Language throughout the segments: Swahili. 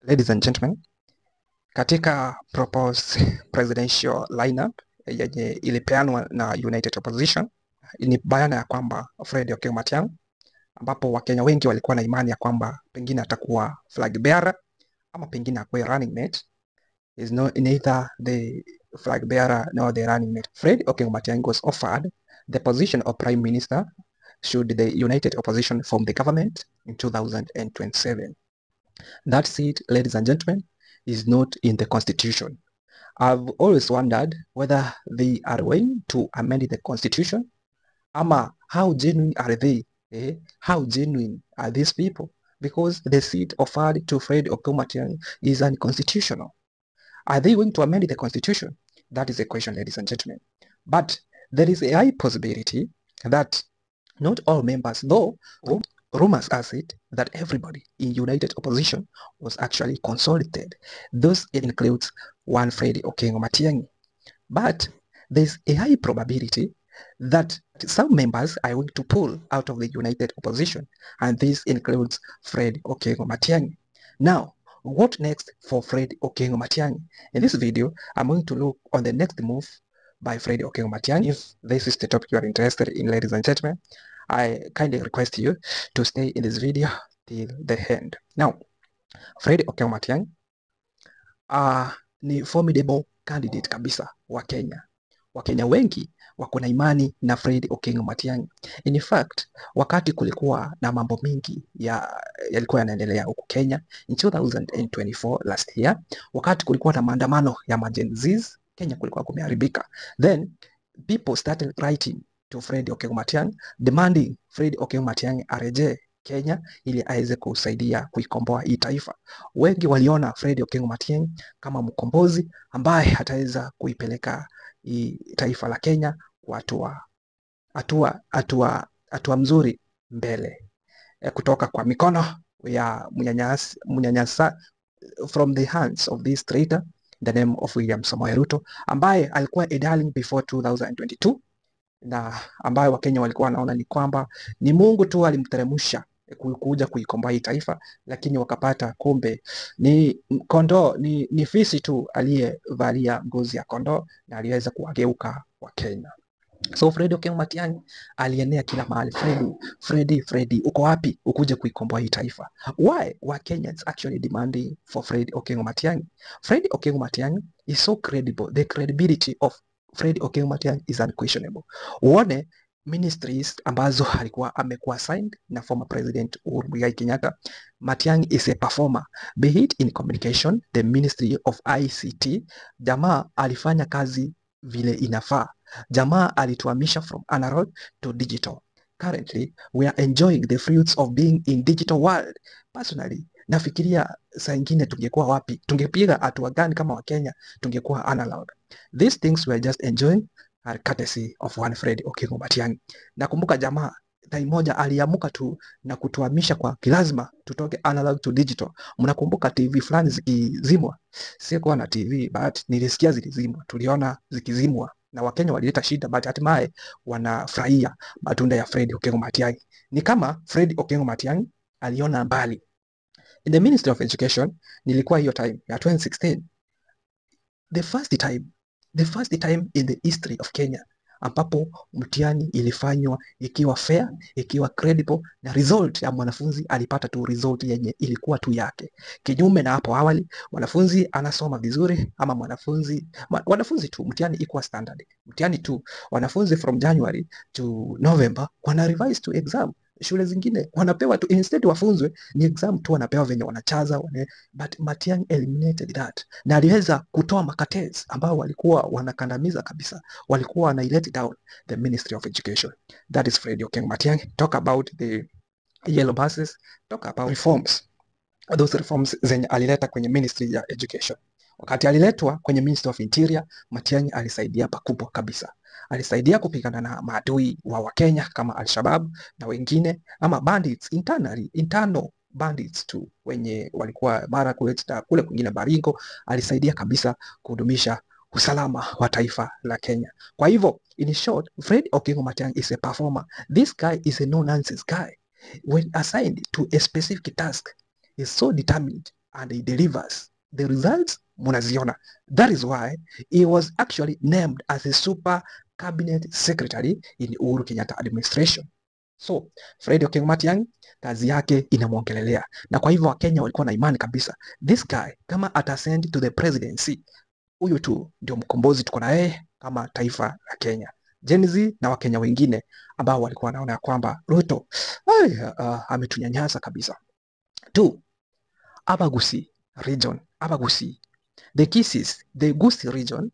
Ladies and gentlemen, katika proposed presidential lineup yenye ilipeanwa na United Opposition ni bayana ya kwamba Fred Okengo Matiang'i, ambapo Wakenya wengi walikuwa na imani ya kwamba pengine atakuwa flag bearer ama pengine akuwe running mate, is no, neither the flag bearer nor the running mate. Fred Okengo Matiang'i was offered the position of prime minister should the United Opposition form the government in 2027. That seat, ladies and gentlemen, is not in the constitution. I've always wondered whether they are going to amend the constitution ama how genuine are they? Eh? How genuine are these people? Because the seat offered to Fred Okengo Matiang'i is unconstitutional. Are they going to amend the constitution? That is a question, ladies and gentlemen. But there is a high possibility that not all members, though rumors has it that everybody in United Opposition was actually consulted. Those includes one Fred Okengo Matiang'i. But there's a high probability that some members are going to pull out of the United Opposition, and this includes Fred Okengo Matiang'i. Now, what next for Fred Okengo Matiang'i? In this video, I'm going to look on the next move by Fred Okengo Matiang'i. If this is the topic you are interested in, ladies and gentlemen, I kindly request you to stay in this video till the end. Now, Fred Okengo Matiang'i ni formidable candidate kabisa wa Kenya. Wakenya wengi wako na imani na Fred Okengo Matiang'i. In fact, wakati kulikuwa na mambo mingi ya yalikuwa yanaendelea huku Kenya in 2024 last year, wakati kulikuwa na maandamano ya ma-Gen Zs, Kenya kulikuwa kumeharibika. Then people started writing to Fred Okengo Matiang'i demanding Fred Okengo Matiang'i arejee Kenya ili aweze kusaidia kuikomboa hii taifa. Wengi waliona Fred Okengo Matiang'i kama mkombozi ambaye ataweza kuipeleka hii taifa la Kenya kwa hatua mzuri mbele, kutoka kwa mikono ya mnyanyasa, from the hands of this traitor in the name of William Samoei Ruto, ambaye alikuwa a darling before 2022 na ambayo Wakenya walikuwa wanaona ni kwamba ni Mungu tu alimteremsha kuja kuikomboa hii taifa, lakini wakapata kumbe ni kondoo, ni fisi tu aliyevalia ngozi ya kondoo na aliweza kuwageuka Wakenya. So Fred Okengo Matiang'i alienea kila mahali, "Freddy, Freddy, Freddy, uko wapi ukuje kuikomboa hii taifa?" Why were Kenyans actually demanding for Fred Okengo Matiang'i? Fred Okengo Matiang'i is so credible. The credibility of Fred Okengo Matiang'i is unquestionable. Uone ministries ambazo alikuwa amekuwa assigned na former President Uhuru Muigai Kenyatta. Matiang'i is a performer. Be it in communication, the Ministry of ICT, jamaa alifanya kazi vile inafaa. Jamaa alituhamisha from analog to digital. Currently, we are enjoying the fruits of being in digital world. Personally, nafikiria saa ingine tungekuwa wapi, tungepiga hatua gani kama Wakenya tungekuwa analog. These things we are just enjoying are courtesy of one Fred Okengo Matiang'i. Nakumbuka jamaa time moja aliamuka tu na kutuhamisha kwa kilazima tutoke analog to digital. Mnakumbuka TV fulani zikizimwa? Sikuwa na TV, but nilisikia zilizimwa, tuliona zikizimwa na Wakenya walileta shida, but hatimaye wanafurahia matunda ya Fred Okengo Matiang'i. Ni kama Fred Okengo Matiang'i aliona mbali. In the Ministry of Education, nilikuwa hiyo time ya 2016, the first time in the history of Kenya ambapo mtihani ilifanywa ikiwa fair, ikiwa credible na result ya mwanafunzi alipata tu result yenye ilikuwa tu yake. Kinyume na hapo awali, mwanafunzi anasoma vizuri ama wanafunzi tu mtihani ikuwa standard. Mtihani tu wanafunzi from January to November wana revise to exam. Shule zingine wanapewa tu, instead wafunzwe, ni exam tu wanapewa venye wanachaza but Matiang'i eliminated that na aliweza kutoa macartels ambao walikuwa wanakandamiza kabisa, walikuwa wana let down the Ministry of Education. That is Fred Okengo Matiang'i. Talk about the yellow buses, talk about reforms, those reforms zenye alileta kwenye Ministry ya Education. Wakati aliletwa kwenye Ministry of Interior, Matiang'i alisaidia pakubwa kabisa. Alisaidia kupigana na maadui wa Wakenya kama Al-Shabaab na wengine ama bandits internally, internal bandits tu wenye walikuwa Marakwet na kule kwingine Baringo. Alisaidia kabisa kudumisha usalama wa taifa la Kenya. Kwa hivyo, in short, Fred Okengo Matiang'i is a performer. This guy is a no nonsense guy. When assigned to a specific task, is so determined. and he delivers. The results munaziona. That is why he was actually named as a super cabinet secretary in Uhuru Kenyatta administration. So Fred Okengo Matiang'i kazi yake inamwongelelea, na kwa hivyo Wakenya walikuwa na imani kabisa, this guy kama atascend to the presidency, huyu tu ndio mkombozi tuko na yeye kama taifa la Kenya. Gen Z na Wakenya wengine ambao walikuwa wanaona ya kwamba Ruto ametunyanyasa kabisa. Two, Abagusii region, Abagusii, the Kisiis, the Gusii region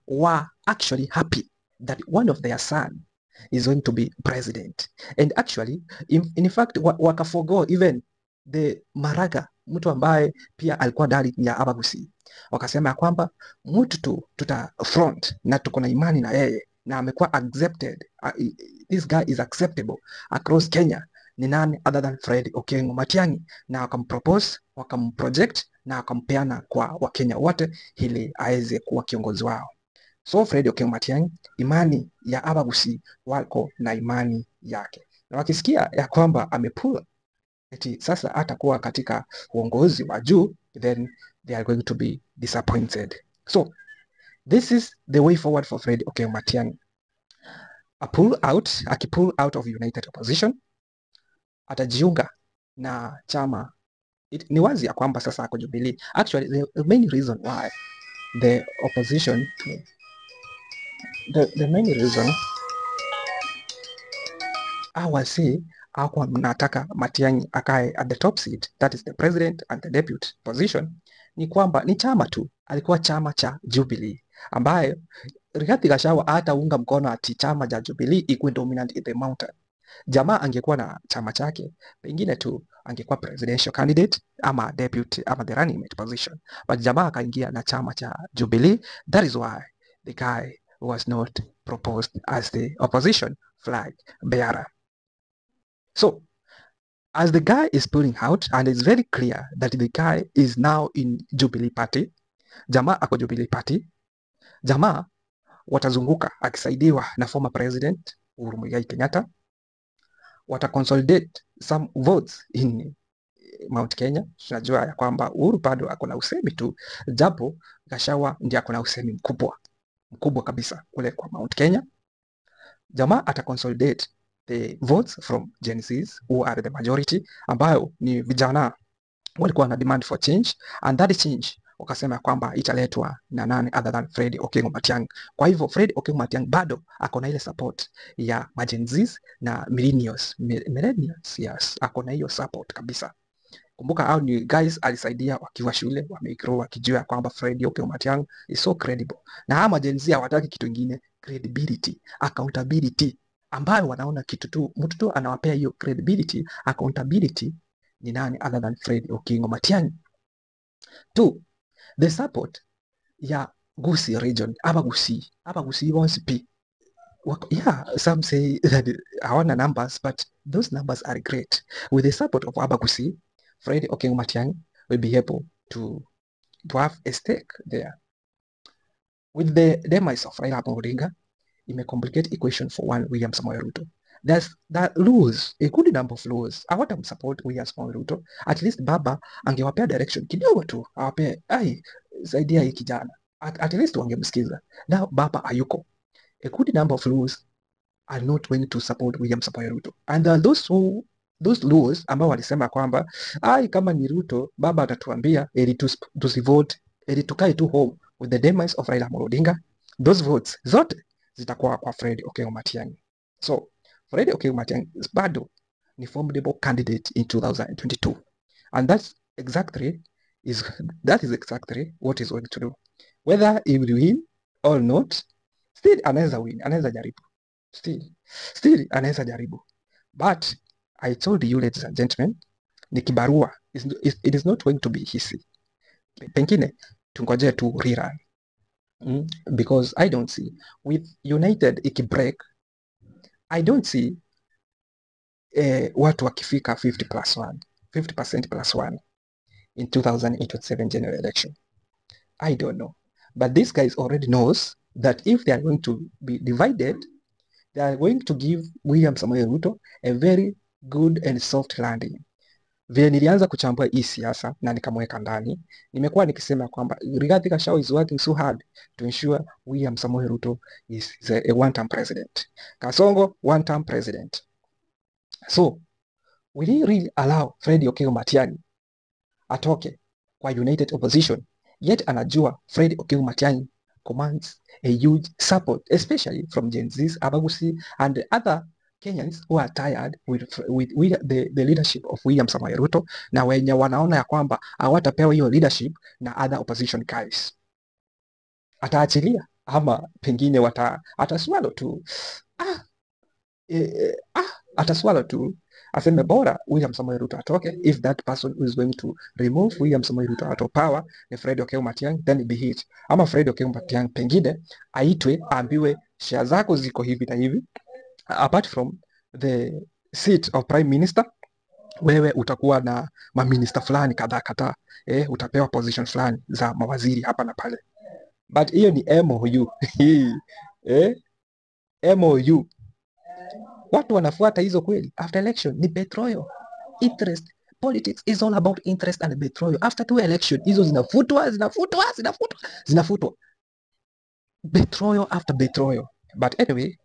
were actually happy that one of their son is going to be president. And actually, in fact, wakaforgo even the Maraga, mtu ambaye pia alikuwa ndani ya Abagusii. Wakasema ya kwamba mtu tu tuta front na tuko na imani na yeye na amekuwa accepted. This guy is acceptable across Kenya ni nani other than Fred Okengo Matiang'i, na wakampropose, wakamproject na wakampeana kwa Wakenya wote ili aweze kuwa kiongozi wao. So Fred Okengo Matiang'i, imani ya Abagusii wako na imani yake, na wakisikia ya kwamba amepull eti sasa atakuwa katika uongozi wa juu, then they are going to be disappointed. So this is the way forward for Fred Okengo Matiang'i. A pull out, akipull out of United Opposition, atajiunga na chama. Ni wazi ya kwamba sasa ako Jubilee. Actually, the main reason why the opposition, the main reason awasi hawakuwa mnataka Matiang'i akae at the top seat, that is the president and the deputy position, ni kwamba ni chama tu, alikuwa chama cha Jubilee ambaye Rigathi Gachagua hataunga mkono ati chama cha Jubilee ikuwe dominant in the mountain. Jamaa angekuwa na chama chake, pengine tu angekuwa presidential candidate ama deputy ama the running mate position, but jamaa akaingia na chama cha Jubilee. That is why the guy was not proposed as the opposition flag bearer. So as the guy is pulling out, and it's very clear that the guy is now in Jubilee Party, jamaa ako Jubilee Party, jamaa watazunguka akisaidiwa na former president Uhuru Muigai Kenyatta, wata consolidate some votes in Mount Kenya. Tunajua ya kwamba Uhuru bado ako na usemi tu, japo Gachagua ndiye ako na usemi mkubwa mkubwa kabisa kule kwa Mount Kenya. Jamaa ata consolidate the votes from Gen Zs who are the majority, ambayo ni vijana walikuwa na demand for change, and that change wakasema ya kwamba italetwa na nani other than Fred Okengo Matiang'i. Kwa hivyo Fred Okengo Matiang'i bado ako na ile support ya Gen Zs na millennials, millennials, yes, ako na hiyo support kabisa. Kumbuka hao ni guys alisaidia wakiwa shule, wamegrow wakijua kwamba Fred Okengo Matiang'i is so credible. Na hawa Gen Z hawataki kitu kingine, credibility, accountability, ambayo wanaona kitu tu, mtu tu anawapea hiyo credibility, accountability ni nani other than Fred Okengo Matiang'i. Two, the support ya Gusii region, Abagusii bonsi pi. Yeah, some say that hawana numbers, but those numbers are great. With the support of Abagusii, Fred Okengo Matiang'i will be able to have a stake there. With the demise of Raila Amolo Odinga, it may complicate equation for one William Samoei Ruto. There's that lose a good number of Luos hawatamsupport William Samoei Ruto. At least Baba angewapea direction kidogo tu, awapee ai saidia hii kijana. At least wangemsikiza. Now Baba hayuko. A good number of Luos are not going to support William Samoei Ruto. And there are those Luos ambao walisema kwamba ai kama ni Ruto baba atatuambia eri tusivote, eri tukae tu home with the demise of Raila Amolo Odinga. Those votes zote zitakuwa kwa Fred Okengo Matiang'i. So Fred Okengo Matiang'i is bado ni formidable candidate in 2022. And that is exactly what he's going to do. Whether he will win or not, still anaweza win, anaweza jaribu. Still anaweza jaribu. But I told you, ladies and gentlemen, ni kibarua. It is not going to be easy. Pengine tungoje tu rerun. Because I don't see with United ikibreak, I don't see watu wakifika 50 plus 1, 50% plus 1 in 2027 general election. I don't know. But these guys already knows that if they are going to be divided, they are going to give William Samoei Ruto a very good and soft landing. Vile nilianza kuchambua hii siasa na nikamweka ndani, nimekuwa nikisema kwamba Rigathi Gachagua is working so hard to ensure William Samoei Ruto is a one-term president. Kasongo, one-term president. So, will he really allow Fred Okengo Matiang'i atoke kwa United Opposition? Yet anajua Fred Okengo Matiang'i commands a huge support, especially from Gen Zs, Abagusi, and other Kenyans who are tired with the leadership of William Samoei Ruto na wenye wanaona ya kwamba hawatapewa hiyo leadership na other opposition guys. Ataachilia ama pengine ataswallow tu ataswallow tu aseme bora William Samoei Ruto atoke. If that person who is going to remove William Samoei Ruto out of power ni Fred Okengo Matiang'i, then be it. Ama Fred Okengo Matiang'i pengine aitwe aambiwe share zako ziko hivi na hivi, apart from the seat of prime minister, wewe utakuwa na maminista fulani kadhaa kadhaa, utapewa position fulani za mawaziri hapa na pale, but hiyo ni MOU. MOU watu wanafuata hizo kweli? After election ni betrayal, interest. Politics is all about interest and betrayal. After two election hizo zinafutwa, zinafutwa, zinafutwa, zinafutwa, betrayal after betrayal. But anyway,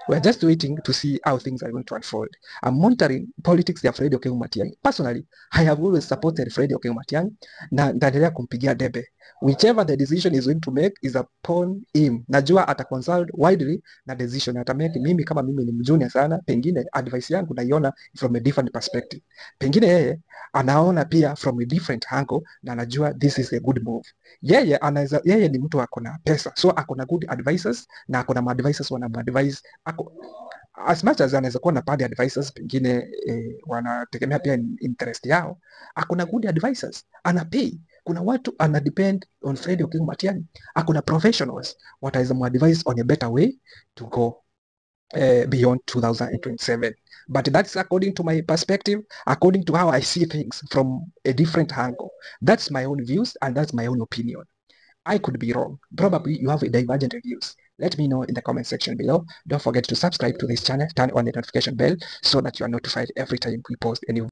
we're just waiting to see how things are going to unfold. I'm monitoring politics ya Fred Okengo Matiang'i. Personally, I have always supported Fred Okengo Matiang'i na nitaendelea kumpigia debe. Whichever the decision is going to make is upon him. Najua ata consult widely na decision ata make. Mimi kama mimi ni mjunior sana, pengine advice yangu naiona from a different perspective. Pengine yeye anaona pia from a different angle na anajua this is a good move. Yeye anaweza, yeye ni mtu ako na pesa, so ako na good advisors na ako na advisors wanamadvise ako as much as anaweza kuwa na bad advisors pengine wanategemea pia interest yao, ako na good advisors, ana pay. Kuna watu ana depend on Fred Okengo Matiang'i, ako na professionals wataweza muadvise on a better way to go beyond 2027. But that's according to my perspective, according to how I see things from a different angle. That's my own views and that's my own opinion. I could be wrong. Probably you have a divergent views. Let me know in the comment section below. Don't forget to subscribe to this channel, turn on the notification bell so that you are notified every time we post a new